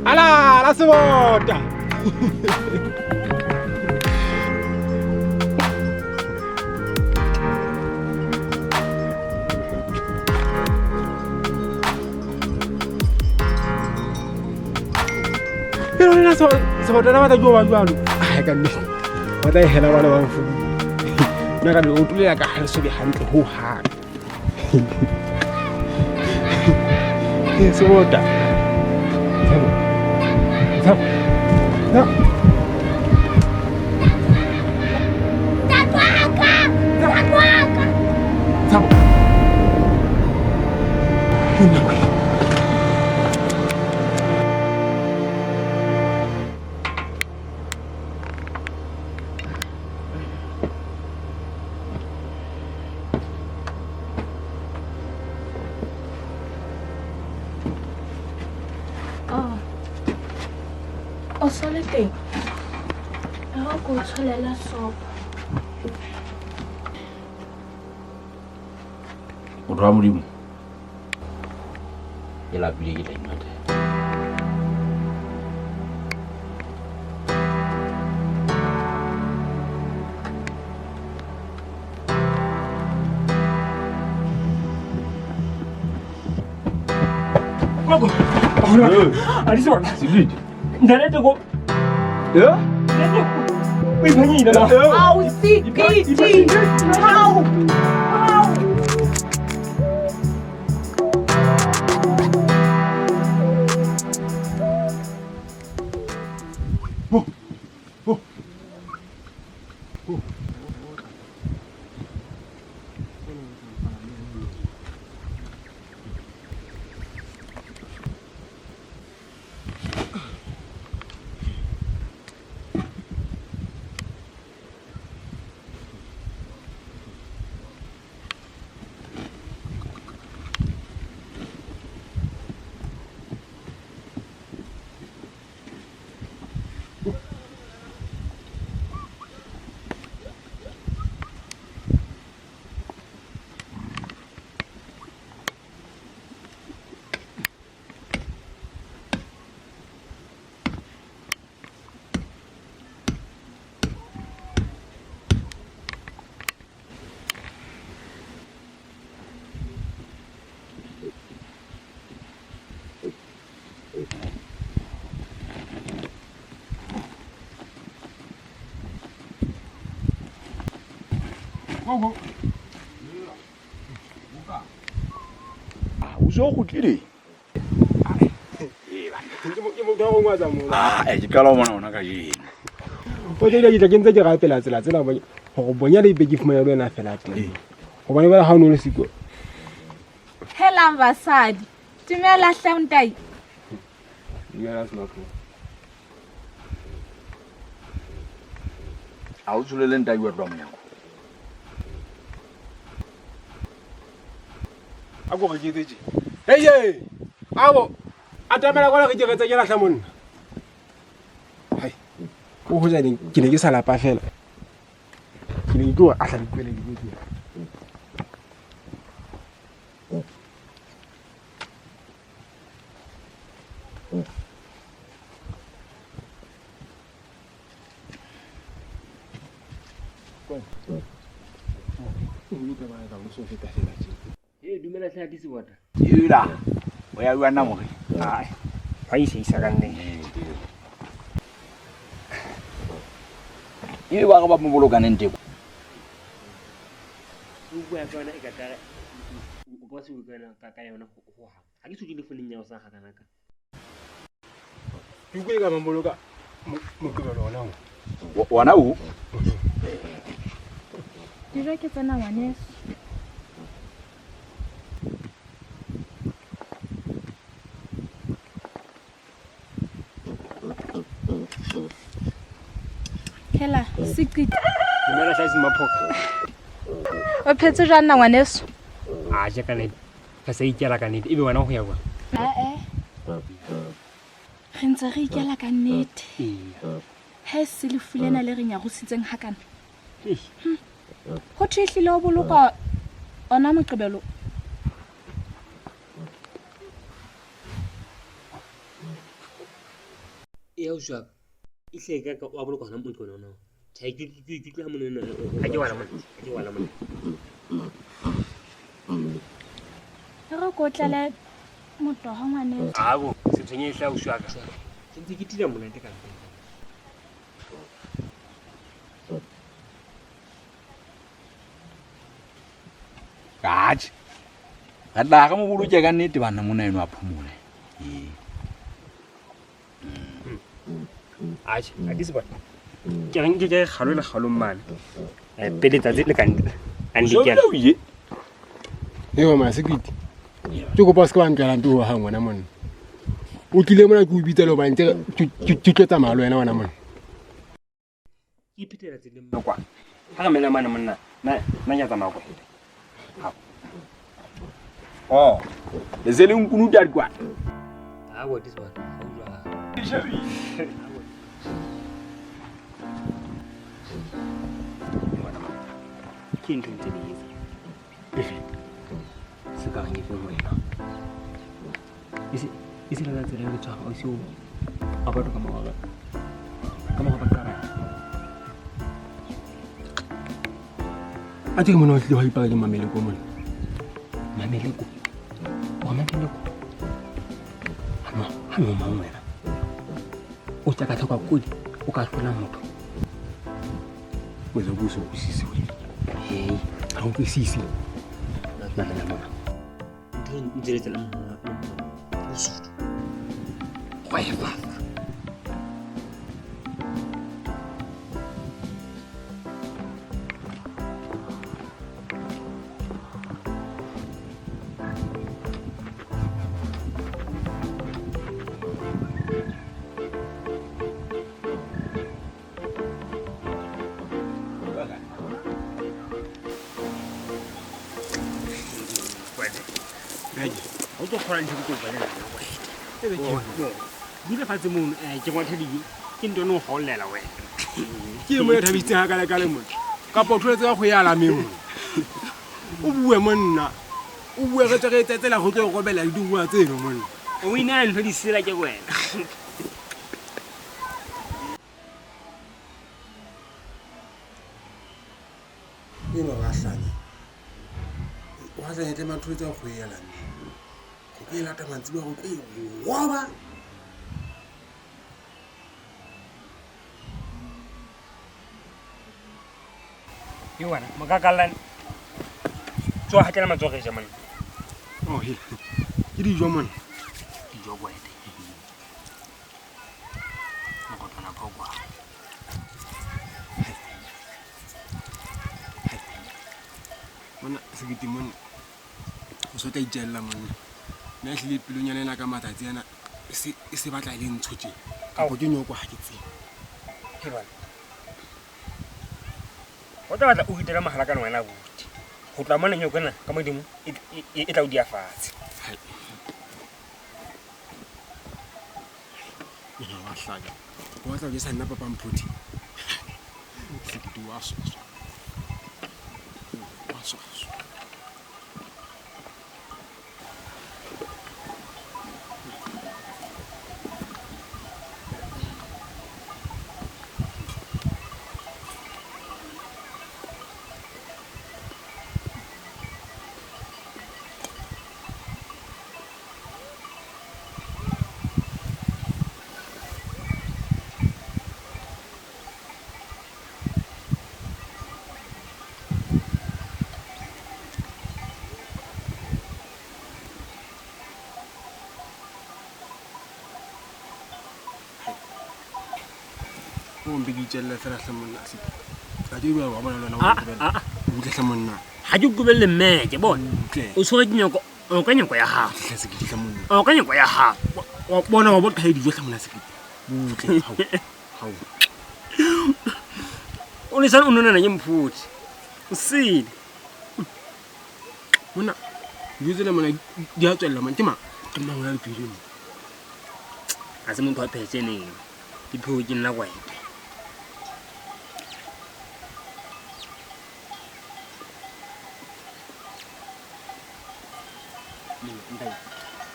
Ala la sebota. Pero nna sebota na batla ke wa jwalo. Ai ka nnete. Ba tla e hela bana ba mfudu. Nna ka o tulela ka ha le sobe hantle ho hang. Sebota. Thabo. Thabo. Thabo. Thabo. Oh. O sa le teng? Ha ko tsholela sopo. Motho wa Modimo. Ke lapile ke tla inwatela. Gogo. A di sona. Sebidi. Ntate ko. Eh? Ntate. O iphanyile la. Au sikiti. Au. Au. Gogo. O se o kgutlile? Ke motho wa go ngwatsa mona. Ah, ke qala ho bona hona kajeno. O tla ke tla ke ntse ke rapela tsela tsela hore bonyane ebe ke fumana le wena fela teng. Hobane jwale ha o no le siko. Helang basadi. Dumela hle ntai. Dumela Semapo. A o tsholele ntai wa tloha monyako. A ko re ke etse tje. Hey hey. Abo. Atamela kwana re ke re tse ke lahla monna. Hai. O hoja neng ke ne ke sa lapa fela. Ke ne ke tlo ahla dikwele di ke. O ka ba ka o so feta fela tje. E dumela tlha di sebota. Ila. O ya bua nna more. Ai. Ba ise isa ka nnete. E ba re ba mo bolokaneng teko. O bua ka yona e ka tare. O ka se bua ka yona ka yona ho ha. Ha ke se dule foneng ya o sa hakana ka. Ke ka ba boloka moqebelo ona o. Ona o? Dijo ke tsena ngwaneso. Hela, seqiti. Dumela tlha se maphoka. O phetse jwang nna ngwaneso? A je ka nnete. Ka se ikela ka nnete. Ebe wena ho ya kwa. Eh. Re ntse re ikela ka nnete. Ee. Ha se lefu lena le re nyarositseng hakana. Ho thwe ehlile o boloka ona moqebelo. E o jwa. E hle ka ka o boloka hona moqebelo ona. Tjhe ke tloha mona. Ha ke wala mona. Ha ke wala mona. Re ko tlele motoho ngwaneso. Abo, se tshwenye hle o shwa ka. Ke ntse ke tila monate ka mpeng. Atjhe. Re tla re mo boloke ka nnete bana mona eno a phomole. Ee. Atjhe, a di se bona. Ke reng ke kgalo le kgalo mane. Pele tsatsi le ka ntle. A ndikela. Eo ma sekwiti. Ke kopa se ka ba ntlela nto ha ngwana monna. O tlile mona ke o bitsa le hobane ntse ke tlo tsamaya le wena ngwana monna. Ke iphetela tseleng makwa. Ha re mena mane monna, nna ke tsamaya kwa. Oh, le se le nkunuta dikwana. Ha bo di se bona. Ha utlwa. Ke ntho ntse le etsa. Efe. Se ka reng e feng wena. E se la tsela e tswa o se o a batho ka mora. Ka mora ba qara. A ke mona o tlile ho ipaka ke mameleko mona. Mameleko. Wa mameleko. Ha no mang wena. O tla ka tlhoka kodi o ka hlola motho. O se go se utlwisise wena. Hey, ha o utlwisise. Mamela mona. Ntho e ntse tsela mona. Bosuthu. Gwa e fafa. O tlo kgona ntho ke tlo bolela nna wena. Ebe ke. Dula fatshe mono, ke ngwathe dijo. Ke ntho no hollela wena. Ke mo ya thabisitseng ha kale kale mona. Kapa o tholetse ka go ya la memo. O bue monna. O bue re tswe re tsetsela go tlo robela le dingwa tseno monna. O ina ntho di sela ke wena. Eno wa hlanya. Wa hlanya tle matholetse go ya la memo. Go tlo e lata mantsiboya go tlo e roba. Ke wena mokakallane. Tswa hatlela matsoho re ja monna. Oh he. Ke dijo monna. Dijo kwete. Mokotwana ka kwa. Monna sekete monna. O so tla itjella monna. Nna ehlile pelonyana ena ka matsatsi ana e se batla e le ntsho tje. Kapo ke nyoko ha ke tsebe. Ke bana. O tla batla o ritela mahala ka wena abuti. Ho tla mona nyoko ena ka modimo e tla o dia fatshe. Hai. Ena wa hlaka. O batla ho jesa nna papa Mphuthi. Sekete wa swaswa. Wa swaswa. ke itjelle fela hle monna se. Ka ke bua wa bona le wena o qobella. Butle hle monna. Ha ke qobelle mme ke bona. O tshwere ke nyoko, o ka nyoko ya hao. Hle se ke hle monna. O ka nyoko ya hao. Wa bona wa bo qhae dijo hle monna se ke. Butle hao. Hao. O le sane o nonana ke mphodi. O sele. Monna dijo tsena mona di a tswella man ke mang? Ke mang ya le mo. Ha se motho wa phetseneng. Dipheo ke nna kwete.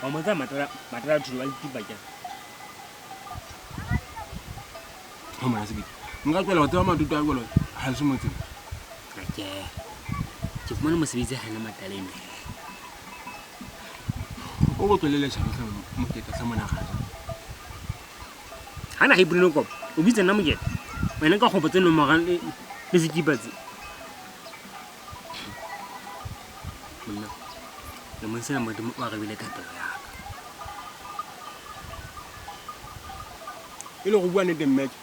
Wa mo tsaya matala matala thulo wa letipa ke. Ha mona se ke. Nka tswela wa tseba matutu a kwelo ha se motseng. Ke. Ke fumane mosebetsi ha na mataleng. O go tlwelele tjhaba hle mokete hle mona ga. Ha na ha ipone kopo. O bitse nna mokete. Wena ka kgopo tse nomora le sekipa tse. Monna. Le mo sena Modimo o arabile thapelo ya ka. E le go bua nnete mme ke.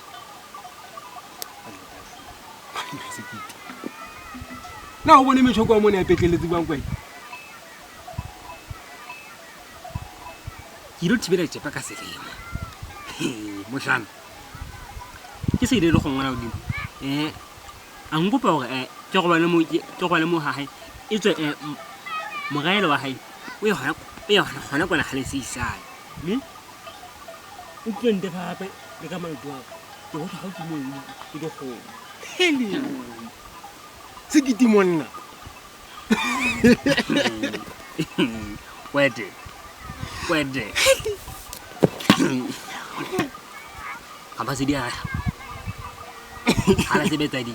Na o bone metjhoko wa mona ya petleletse bang kwai? Ke ile thibela tjepa ka selemo. Mohlana. Ke se ile le go ngwana godimo. A nkopa hore ke go bane mo ke go bane mo ha hae. E tswe moraelo wa hae o ye hona o ye hona kwana ha le se isane. Mme o tlo ntefa hape le ka maoto a ka. Ke go tla ke mo ke dikgomo. Heli. Se ke timonna. Kwete. Kwete. Ha ba se di a. Ha la sebetsa di.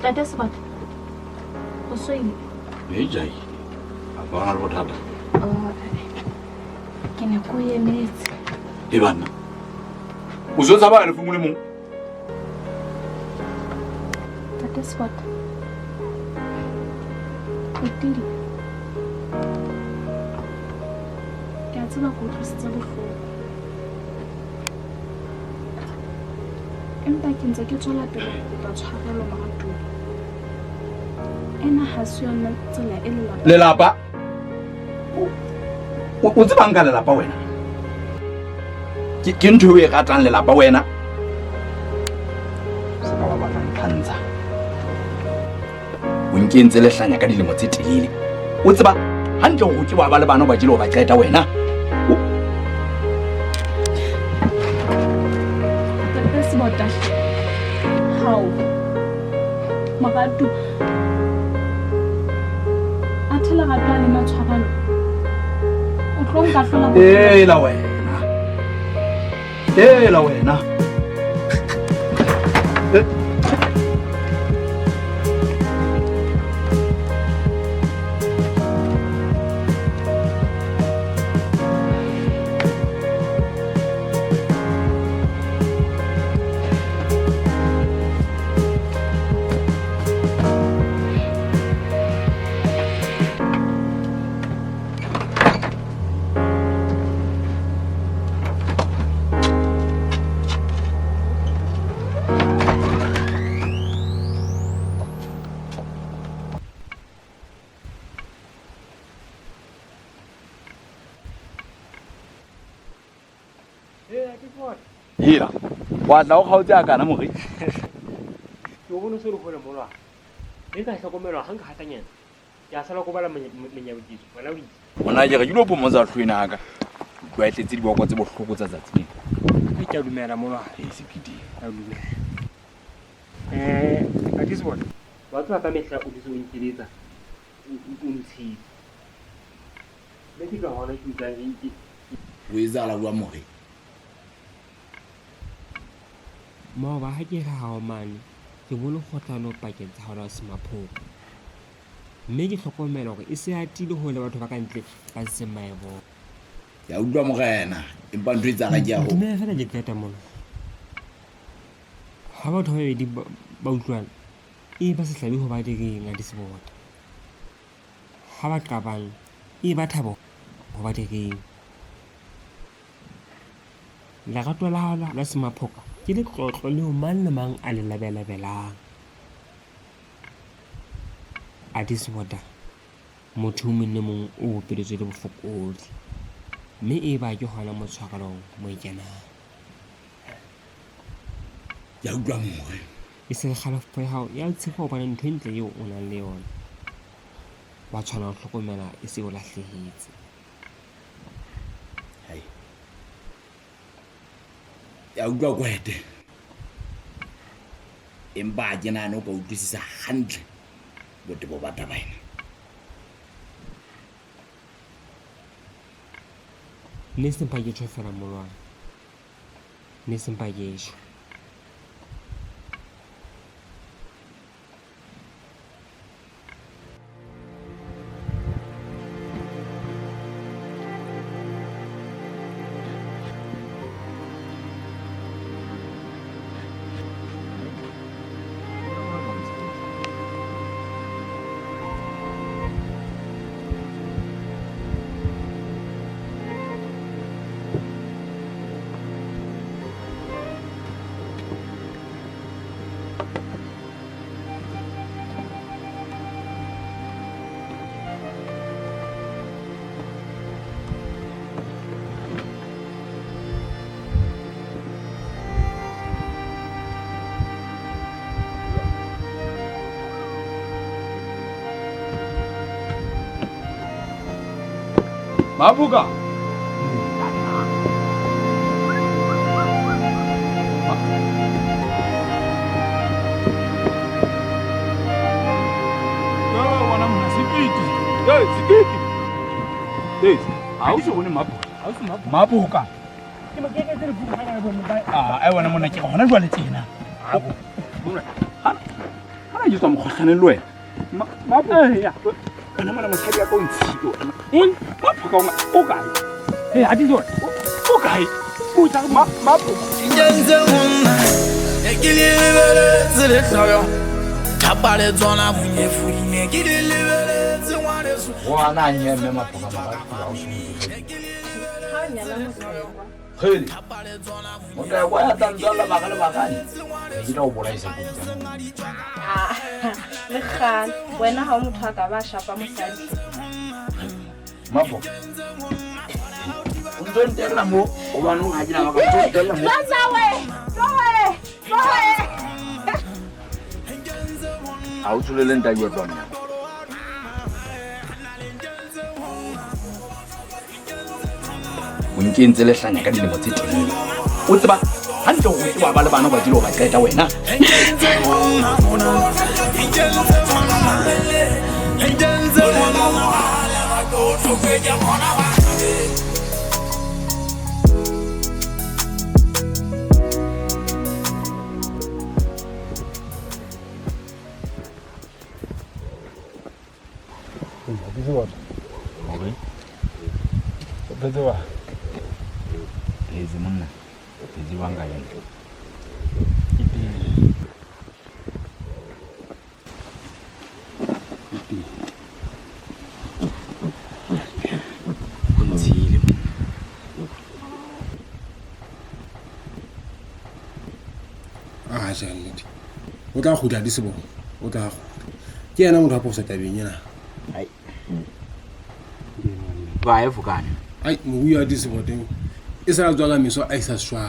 Ntate Sebata, o soile? E jai. A bona le bothata. Ke ne ko emetse. E bana. O zo tsaba le fungule mong. Ntate Sebata. O tile. Ke a tseba ko utlwisitse bohloko. Empa ke ntse ke tswela pele ho kopa tshwarelo moratuwa. Ena ha se yona tsela e lelapa. Lelapa? O tsebang ka lelapa wena? Ke ntho e ratang lelapa wena? Se ka ba batla ntlhantsha. O nkentse lehlanya ka dilemo tse telele. O tseba hantle hore ke wa ba le bana ba jele o ba qeta wena. Ntate Sebata. Hao. Moratu. Athe lerato a le matshwarelo. O tlo nka hlola bophelo. Ela wena. Ela wena. Hela, wa tla o kgaotse a kana moreki. Ke o bone se re hole molwa. Le ka hlokomelwa ha nka hatanyana. Ke a sala ko bala menyabuketso, wena o itse. Mona ke re ke lo phomotsa hlwena ka. Utlwa e tletse diboko tse bohloko tsa tsatsi lena. Ke a dumela molwa. E se ke di. Ke a dumela. A ke se bona. Wa tseba ka mehla o dutse o nkeletsa. O ntshitse. Mme ke ka hona ke utlwang ke O etsahala jwang more? Maoba ha ke re hao mane, ke bone kgohlano pakeng tsa hao le Semaphoka. Mme ke hlokomela hore e se atile ho le batho ba ka ntle ba seng ba e bona. Ke a utlwa morena, empa ntho e etsahalang ke ya ho. Dumela fela ke qeta mona. Ha batho ba babedi ba utlwana, e ba sehlabi ho ba direng a disebota. Ha ba qabang, e ba thabo ho ba direng. Lerato la hao la Semaphoka ke letlotlo leo mang le mang a le labelabelang. A disebota, motho o mong le mong o bopeletswe le bofokodi, mme e ba ke hona motshwarelong mo e kenang. Ke a utlwa more. E se kgalefo ya hao ya tshepa hobane ntho e ntle eo o nang le yona wa tshwana ho hlokomela e se o lahlehetse. Hai. Ke a utlwa kwete. Empa ha ke nahane o ka utlwisisa hantle botebo ba taba ena. Ne sempa ke tjho fela molwana. Ne sempa ke tjho. Mabuka. Hey, Sikiti. Hey, ha o se bone Mabuka. Mabuka. Ke mo keke tse le buka ga bone ba. Ah, ai wena monna ke hona jwale tsena. Ha na ke tswa mokgohlaneng le wena. Mabuka. Ya. Wena mona mosadi ya ka o ntshile wena. Eng? Mabuka o kae? Hey, a di tsone. O kae? Butla Mabuka. Nkentseng ho nna, ne ke le lebeletse lehloyo. Thapa le tsona bonyefodi, ne ke di lebeletse ngwaneso. Ngwana a nyeme Mabuka mara o se. Kgele. Motho ya kwa ya tla ntswalla baka le bakane. Ke tla o bolaisa kutsa. Ah, le kgale. Wena ha o motho a ka ba shapa mosadi. Mabuka. O ntso ntella mo, hobane o ha ke na baka o ntso ntella mo. Tlowe, tlowe, tlowe. Ha o tsholele ntate wa tsona. O nkentse lehlanya ka dilemo tse telele. O tseba hantle hore ke wa ba le bana ba kile o ba qeta wena. Pheze monna, pheze jwang ka yena? Ke teng. Ke teng. O ntshile monna. Ah, tjhe, nnete. O tla kgutla di seboko. O tla kgutla. Ke yena motho a phoso tabeng ena. Ai. Ba e fokane. Ai, mobu ya di seboteng. E sa tswa ka meso a isa shwa.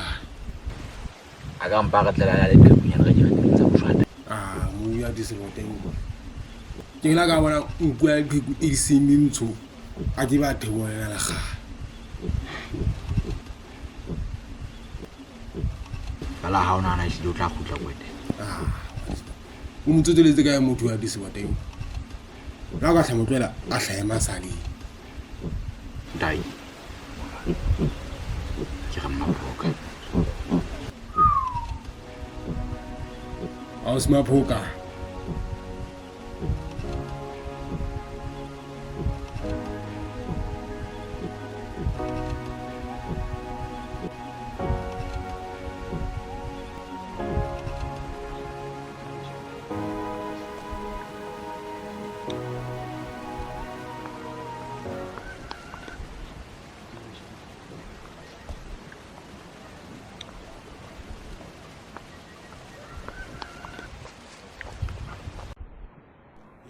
A ka mpa re tlela le qhekunyana re dire tsa boshwata. Ah, mobu ya di seboteng. Ke la ka bona nku ya qheku e seng ntsho. A ke ba theolela la kgale. Bala ha ona na ehlile o tla kgutla kwete. Ah. O mo tsotseletse kae motho ya di seboteng? La ka tla mo tlohela a hlahe masaleng. Dai. Ke re Maphoka. Ausi Maphoka.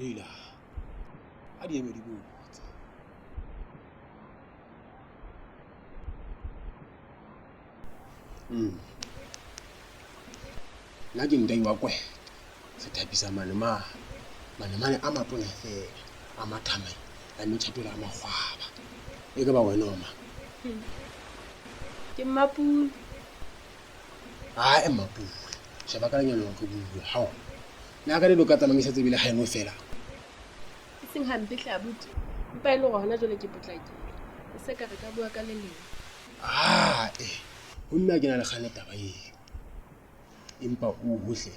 Leila, a di eme di botse. Nna ke ntai wa kwete, sethapisa manemane, manemane a matona fela, a mathamai, a metšhatola a makgwaba. E ka ba wena o mang? Ke Mmapule. Ae Mmapule, sheba ka lenyalo re bue. Hao, nna ka le ka tsamaisetsa ebile ha eno fela. E seng hampe hle abuti, empa e le hore hona jwale ke potlakile. E se ka re ka bua ka le leng. Ae, ho nna ke na le kgale taba eo. Empa o hohle,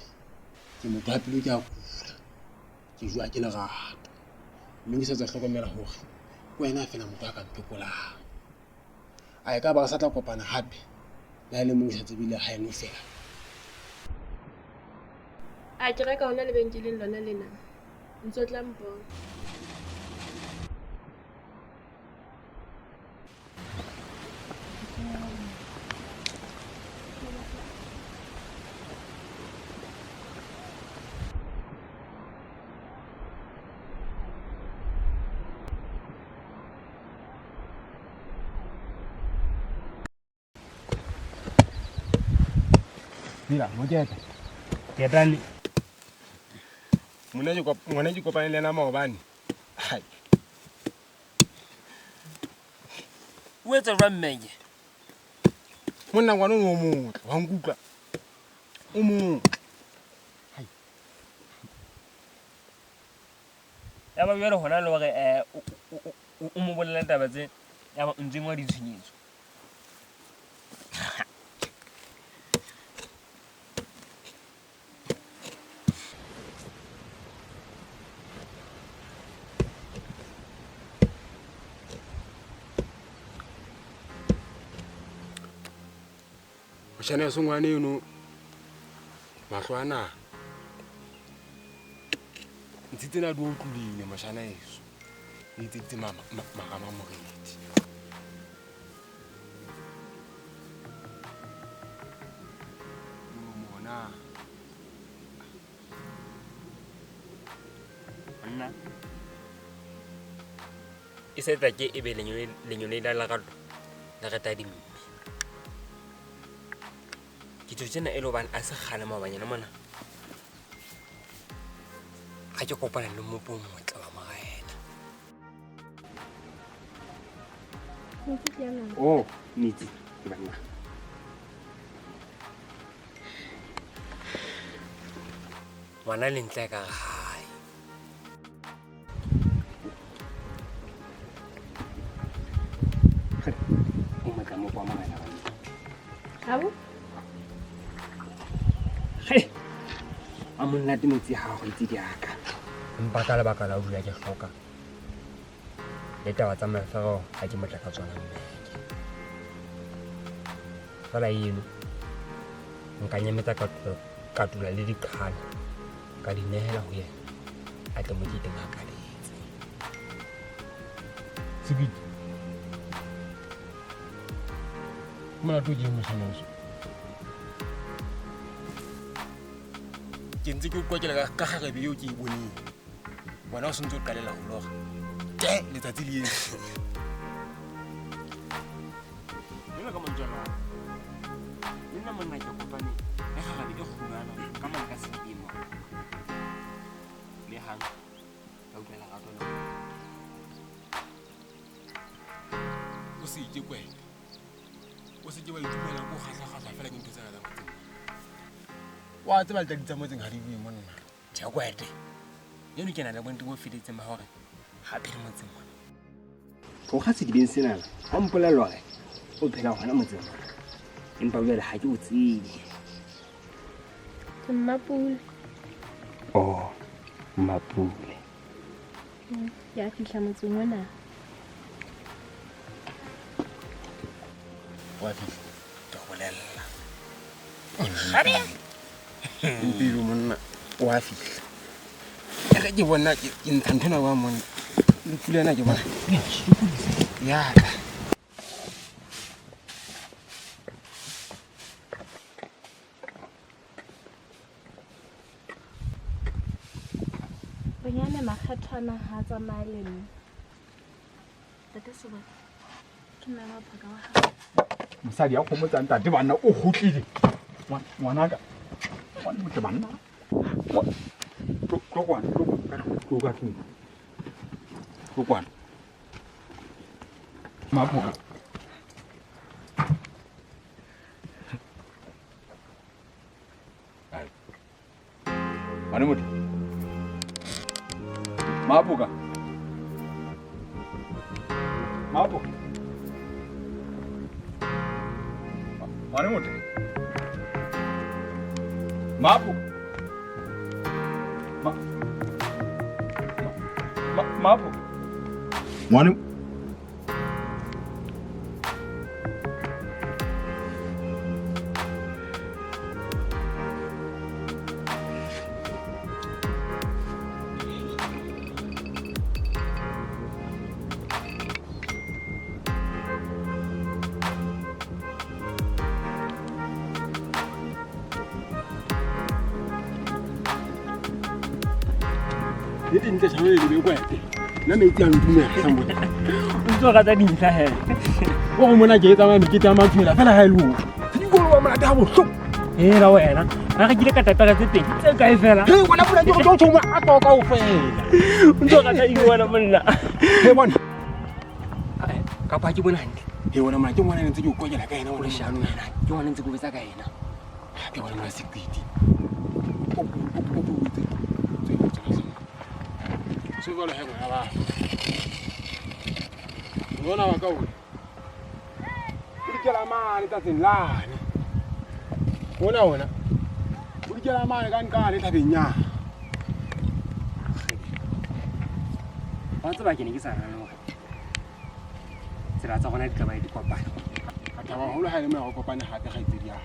ke motho wa pelo ke a kula. Ke jwa ke lerato. Mme ke sa tswa hlokomela hore ke wena fela motho a ka mphekolang. A e ka ba re sa tla kopana hape, le ha e le mong ke sa tsebile ha eno fela. A ke reka hona lebenkeleng lona lena. Ntso tla mpona. Mira, mokete. Ketane. Monna ngwana ke kopane le yena maobane. Hai. O etsa jwang mmeke? Monna ngwana o motle, wa nkutlwa. O motle. Hai. Ya ba jwale hona le hore o mo bolella taba tse ya ba ntse ngwa ditshenyetso. Moshana ya ngwana eno mahlo ana ntsi tsena di utlwile moshana eso le itseditse marama moreti. Mona nna e se tla ke ebe lenyolo la lerato la re tadimme. Ke tsena e le hobane a se kgale maobanyana mona. Ha ke kopana le mmopo o motle wa morena. Oh, metsi banna. Ngwana le ntle ka hae. O motla mmopo wa morena banna. Abo? He. A monate metsi ha go itse diaka. Empa ka lebaka la ho dula ke hloka le taba tsa mafero ha ke motla ka tsona mmeke. Fela eno nka nyametsa ka tula le diqhala ka di nehela ho yena a tle mo ke teng a kaletse. Sekiti. Molato ke moshana o. Ke ntse ke utlwa ke le ka kgarebe eo ke e boneng. Wena o sentse o qalela ho lora. Te letsatsi le eno. Jwalo ka mantswe a le nna monna ke kopane le kgarebe e kgulwana ka mona ka sedibeng mona. Mme hang ka utlwa lerato le. O se ke kwete. O se ke wa itumela ko kgahla-kgahla fela ke ntho tsena tsa motseng. Wa tseba le tsa motseng ha di bue monna. Tjhe kwete. Eno ke na le bontle bo fetetseng ba hore ha phele motseng mona. Ho kga sedibeng sena, ha mpolella hore o phela hona motseng mona. Empa jwale ha ke o tsebe. Ke Mmapule. Oh, Mmapule. Ke a fihla motseng ona. Wa fihla. Ke go bolella. Mpilo monna o a fihla. E re ke bona ke ntsha nthwena wa monna. Le pula ena ke bona. Ya tla. Bonyane makgethwana ha a tsamaye le nna. Ntate Sebata, ke mme wa phaka wa hao. Mosadi ya kgomotsang ntate banna o kgutlile. Ngwanaka. Ngwana motle banna. Tlo kwana, tlo tlo ka tlung. Tlo kwana. Maphoka. Ngwane motle. Maphoka. Maphoka. Ngwane motle. Maphoka. Maphoka. Ngwane Le dintle tshwana le be kwete. Nna metsi a ntumela sa mona. O ntso rata dintlha he. O go mona ke e tsamaya mekete ya maphela fela ha e le o. Dikolo wa monate ha bohloko. Hela wena, ba rekile ka tapela tse pedi tse kae fela? He wena pula ke go tlo tshoma a toka kaofela. O ntso rata eng wena monna? He bona. Kapa ha ke bone hantle. He wena mona ke ngwana ntse ke o kokela ka yena O wena. leshano wena. Ke ngwana ntse ke o betsa ka yena. Ke bona mona sekwiti. O o Se jwalo he ngwana ba. Ngwana wa ka o. O dikela mane tsatseng lane. Ona ona. O dikela mane ka nqane thabeng ya. Wa tseba ke ne ke sa nahane hore tsela tsa rona di tla ba di kopana. Ka thaba haholo ha e le mo ya go kopane hape kgaitsedi ya.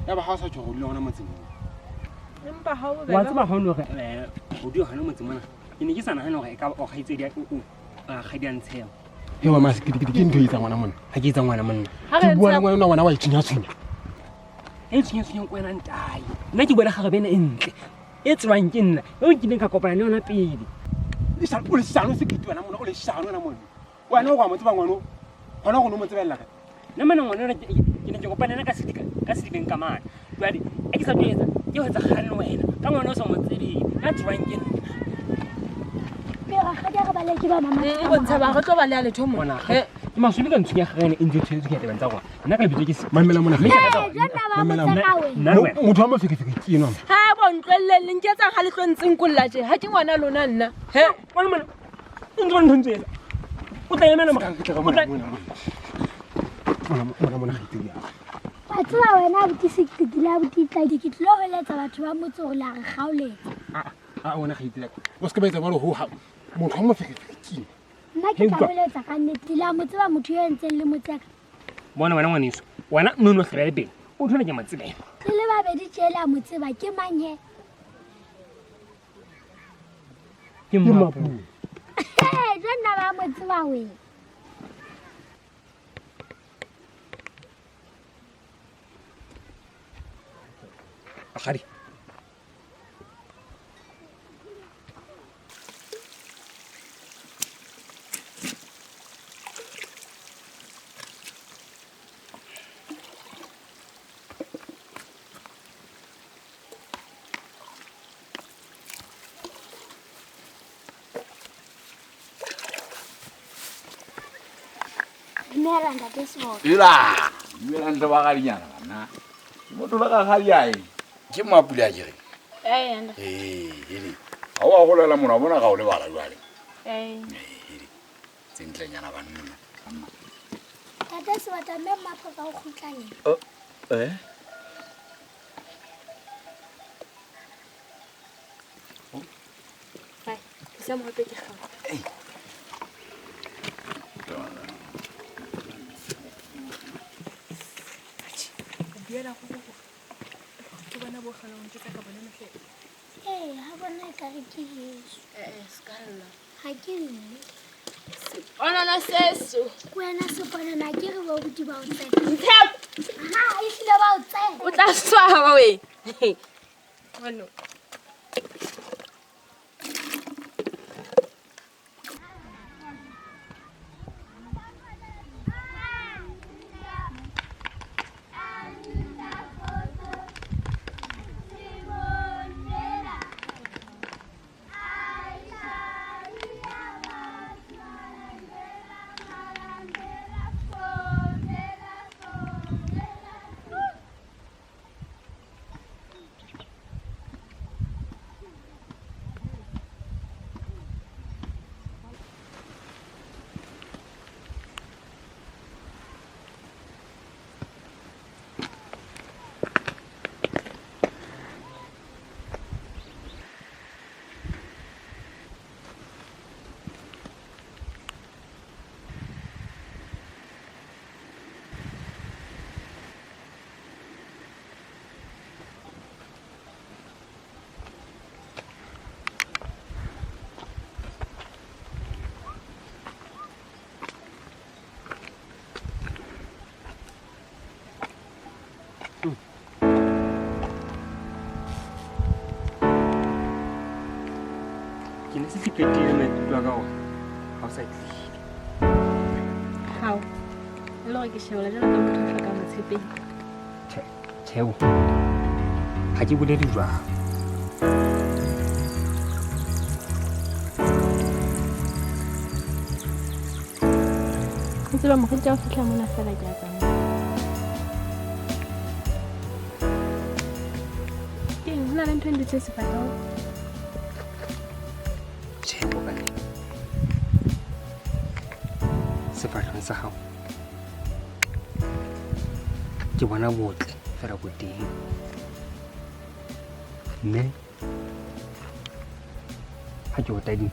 Ya ba ha o sa tjho go dula hona motseng mo. Empa ha o Wa tseba ha o no re o dula hona motseng mona. Ke ne ke sa nahane hore e ka ba o kgaitsedi ya o rakgadi a ntsheo. He wa maseketekete ke ntho e etsang ngwana monna. Ha ke etsa ngwana monna. Ha re Ke bua le ntsha ngwana ngwana wa itshwenya-tshwenya. E tshwenya-tshwenyang ko wena ntae. Nna ke bua le kgarebe ena e ntle. E tsebang ke nna. Eo nkileng ka kopana le yona pele. Leshano, o leshano sekete wena monna, o leshano wena monna. Wena o go a mo tseba ngwana o. Hona go no mo tsebella kae? Nna mona ngwana ona ke ne ke kopane le ena ka sedika, ka sedibeng ka mane. Jwale e ke sa tlo etsa, ke ho etsa kgang le wena. Ka ngwana o sa mo tsebeng, ya tsebang ke nna. Rakgadi a re balehe ke ba mama. Bo Ntshaba, re tlo baleha letho mona. Bona, ke maswabi ka ntshwenya kgang ena e ntse e tshwere tshwenya tabeng tsa rona. Nna ka lebitso ke se. Mamela mona. Mme ke rata hore- Jonna ba Mamela motse ka wena. Nna le wena. Motho wa mofekefeke ke enwa. Ha bo ntlwelleng le nketsang ha le tlo ntseng kolla tje. Ha ke ngwana lona nna. He. Ngwana mona, o ntse o ntho ntse etsa. O tla emela mora. Ke tla ka mona mona mona. Mona mona mona kgaitsedi ya. Wa tseba wena abuti Sekete le abuti Tladi ke tlilo holetsa batho ba motse hore la re kgaoletsa. A wena kgaitsedi ya ka. O se ke ba etsa jwalo ho ha motho wa mofekefeke ke enwa. Nna ke tla holetsa ka nnete le a mo tseba motho eo entseng le motseka. Bona wena ngwaneso, wena no no hlabele pele. O thole ke mo tseba ena. Le le babedi tje le a mo tseba ke mang he? Ke Mmapule. He, jonna ba mo tseba wena. Rakgadi. Dumela ntate Seboko. Ela, dumela ntle ba gadinyana banna. Motho la ga gadi ae. Ke Mmapule a kere. Eh, ntate. Eh, hele. Ha o a golela mona bona ga o lebala jwale. Eh. Hele. Tsentlenyana banna. Ntate Sebata mme Mmaphoka o kgutla neng? Oh. Eh? Vai, tlisa mohape ke kgao. O buela go go ke bona bo tlhola o ntjwetsa ka bona mehleng. Ee, ha bona ekare ke heso. Eh, se ka lla. Ha ke lle. Seponana seso. Wena seponana ke re bo abuti ba o tsena. Ntshepo. Ha, ehlile ba o tsena. O tla swaba we. Ono. Ke ne se ke qetile maikutlo a ka hore ha o sa tlile. Hao. E le hore ke shebela jwalo ka motho a hlokang botshepehi. Tjhe, tjheo. Ha ke bolele jwalo. O tseba mokgotsi ha o fihla mona feela ke a tsamaya. Keng, ho na le ntho e ndutseng sefahlehong? Tjhe, hobane sefahlehong sa hao ke bona botle fela bo teng. Mme ha ke o tadima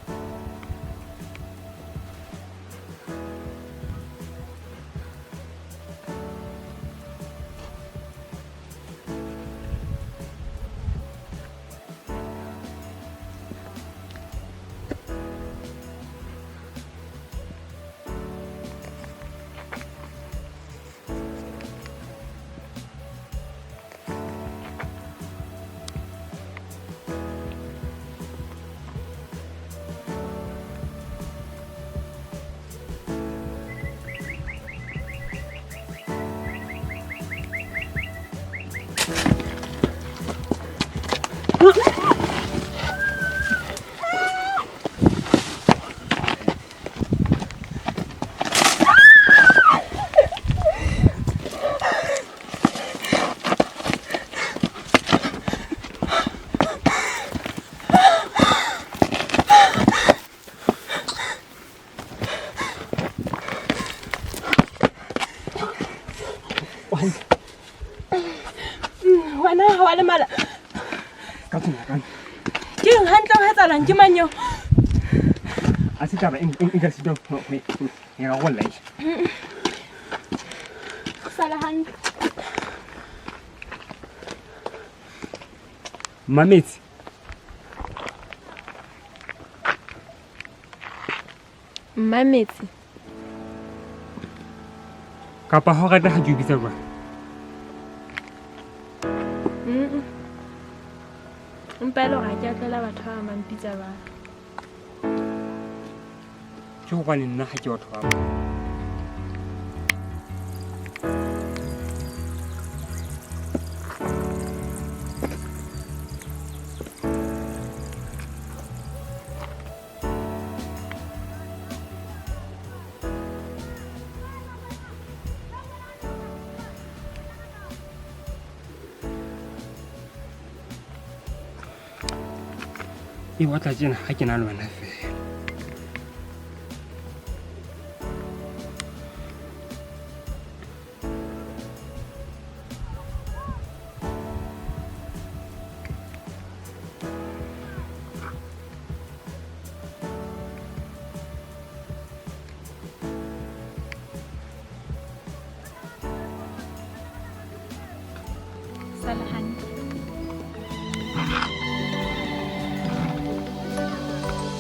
Wena ha wa lemala. Ka tsona ka. Ke eng hantle ho etsahalang ke mang eo? A se taba e nka sitwang ho e rarolla e. Sala hantle. Mametsi. Mmametsi. Kapa ha o rata ha ke o bitsa jwang? Empa e le hore ha ke a tlwaela batho ba bang ba mpitsa jwalo. Ke hobane nna ha ke batho ba bang. E batla tjena ha ke na le wena feela. Sala hantle.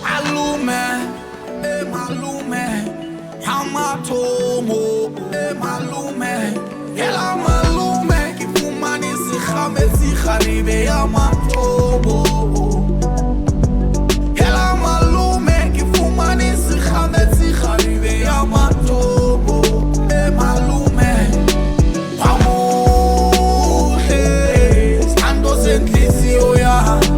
Malume, eh malume, ha mathomo, eh malume, hela malume, ke fumane sekgametsi kgarebe ya mathomo. Hela malume, ke fumane sekgametsi kgarebe ya mathomo, eh malume. Pamuhle, sithando senhliziyo yami.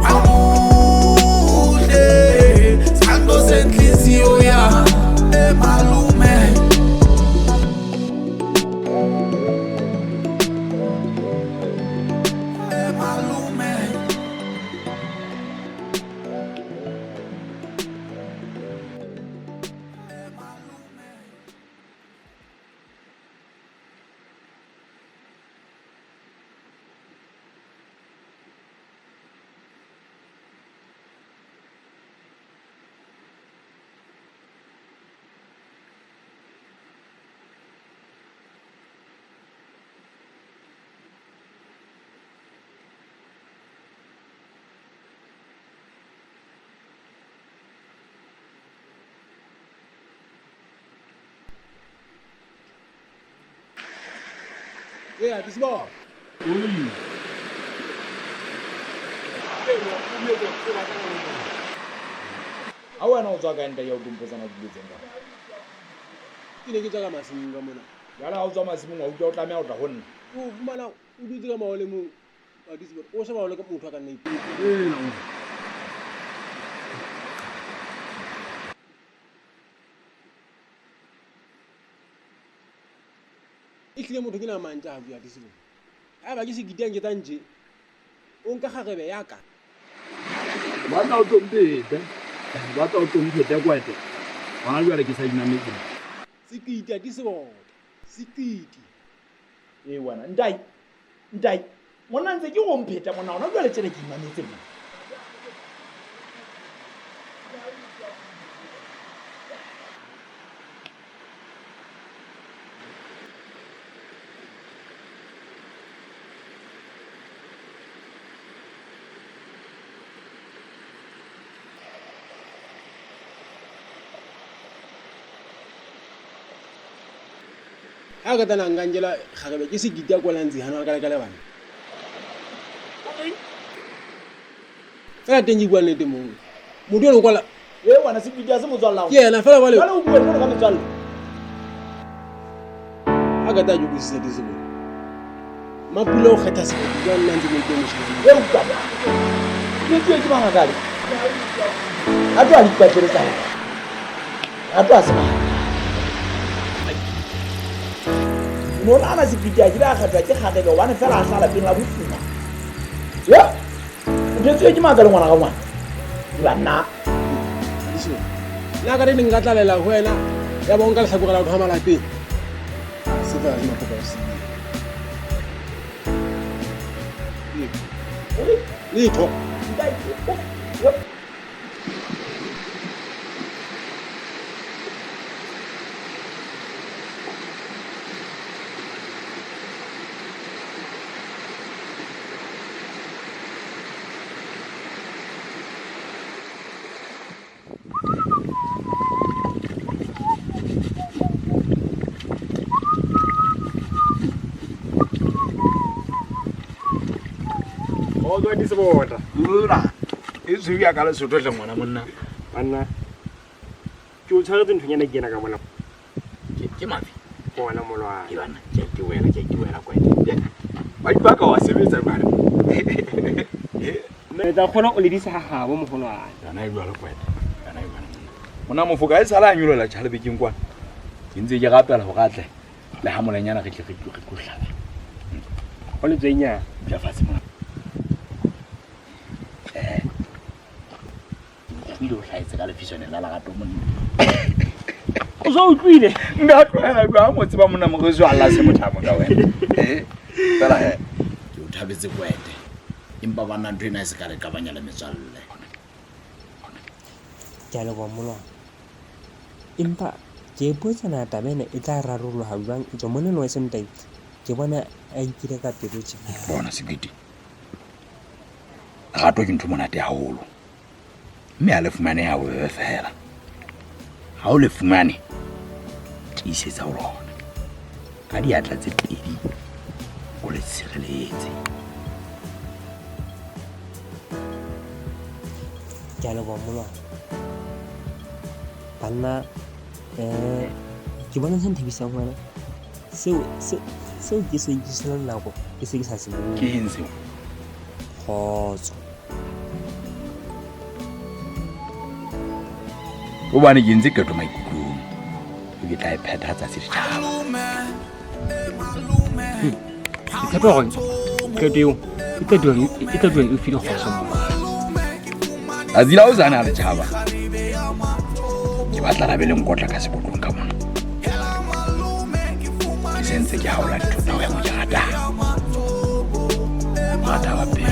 Pamuhle, sithando senhliziyo yami, eh malume. Eh malume. Yeah, this ball. Ha wena o tswa kae ntate ya o tumpotsana dilo tse nka? Ke ne ke tswa ka masimong ka mona. Jwale ha o tswa masimong wa utlwa o tlameha ho tla ho nna. O fumana o dutse ka maole moo. Wa dutse o sheba o le motho a ka nna ipitse. Ehlile motho ke na mantja ha bua disebo. Haeba ke se kitang ke tsa nje. O nka kgarebe ya ka. Ba tla o tlompete. Ba tla o tlompete kwete. Hona jwale ke sa inametse. Sekiti a disebo. Sekiti. Eh wena ntai. Ntai. Monna ntse ke go mpheta monna hona jwale tjena ke imametse monna. Ha ka tana nka nkela kgarebe ke sekiti a kwalang ntsi hana ka le ka le bana. Fela teng ke bua nnete moo. Motho eno o kwala. Eh wena sekiti a se motswalla wa. Ke yena fela jwale. Jwale o bua jwalo ka metswalle. Ha ka tla ke utlwisisa disebo. Mapula o kgetha sekiti jwang nna ntse ke utlwe moshemane. E utlwa. Ke tswe ke mangakale. Ha tlo a di ipatlele tsa hae. Ha tlo a se mang. Mona ana sekiti a kile a kgethwa ke kgarebe hobane fela a hlaha lapeng la bofuma. Ya. O thetswe ke maka le ngwana ka ngwana. Ke banna. Nna ka re ne nka tlalela ho wena ya ba o nka lehlakore la ho tloha malapeng. Se fela se mapoka o siile. Letho. Lula, e tshweu ya ka Lesotho hle ngwana monna. Banna, ke o tshwaretse nthonyana ke ena ka mona. Ke mafi? Ngwana molwana. Ke bana, ke wena, ke wena kwete. Ba ipaka wa sebetsa jwale. Nna tla kgona o ledisa ha habo moholwane. Yona e jwalo kwete. Yona e jwalo monna. Monna mofoka e sala a nyolola tjhalebekeng kwana. Ke ntse ke rapela hore a tle le ha molanyana re tle re tlo hlaba. Ho letswenyana. Dula fatshe mona. Utlwile o hlahetse ka lefiswane la lerato monna. O so utlwile? Nka tlohela jwang o tseba monna morwesi wa lla se mothamo ka wena. Fela he, ke o thabetse kwete. Empa banna ntho ena e se ka re qabanya le metswalle. Ke a leboha molwana. Empa ke ipotsa na taba ena e tla rarollwa jwang etswe mona wa se ntate. Ke bona a nkile ka pelo tjena. Bona Sekete, lerato ke ntho monate haholo, mme ha le fumaneha bobebe fela. Ha o le fumane, tiisetsa ho lona ka diatla tse pedi, o le tshireletse. Ke a leboha molwana. Banna, ke bona se nthabisang ho wena. Seo seo ke seng ke sena nako ke se ke sa se bone. Ke eng seo? Kgotso. Hobane ke entse qeto maikutlong, ke tla e phetha tsatsi le tjhaba. Ke tshepa hore qeto eo e tla dula e file kgotso moo. Tsatsi la hosane ha le tjhaba, ke batla la be le nkotla ka sebotlong ka mona. Ke sentse ke haola dithota ho ya mo ke ratang. Rata wa pelo.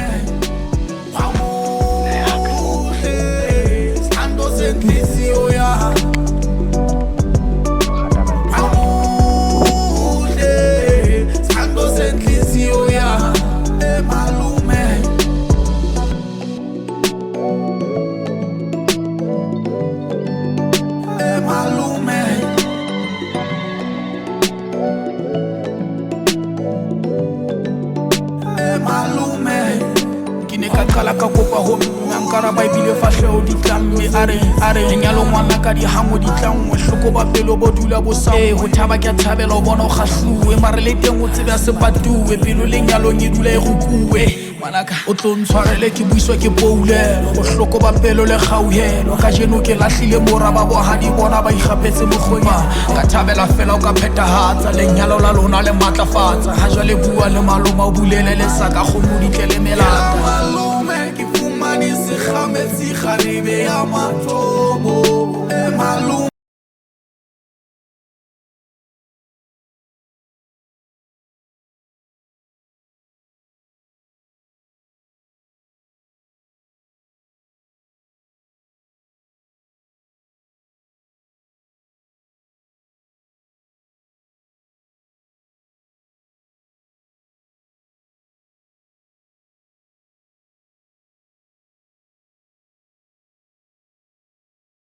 Qala ka kopa ho nna nkara ba ebile fahleho di tlamme a re lenyalo ngwana ka dihango di tlanngwe hloko ba pelo bo dula bo sa ho thaba ke a thabela o bona o kgahluwe mare le teng o tsebe a se patuwe pelo lenyalong e dula e rukuwe ngwanaka o tlo ntshwarele ke buiswa ke poulelo bohloko ba pelo le kgauhelo kajeno ke lahlile mora ba bohadi bona ba ikgapetse mokgwenya ka thabela fela o ka phethahatsa lenyalo la lona le matlafatsa ha jwale bua le maloma o bulele le sa ka kgomo di tle le melata. Malome ke fumane sekgametsi kgarebe ya mathomo. Malome.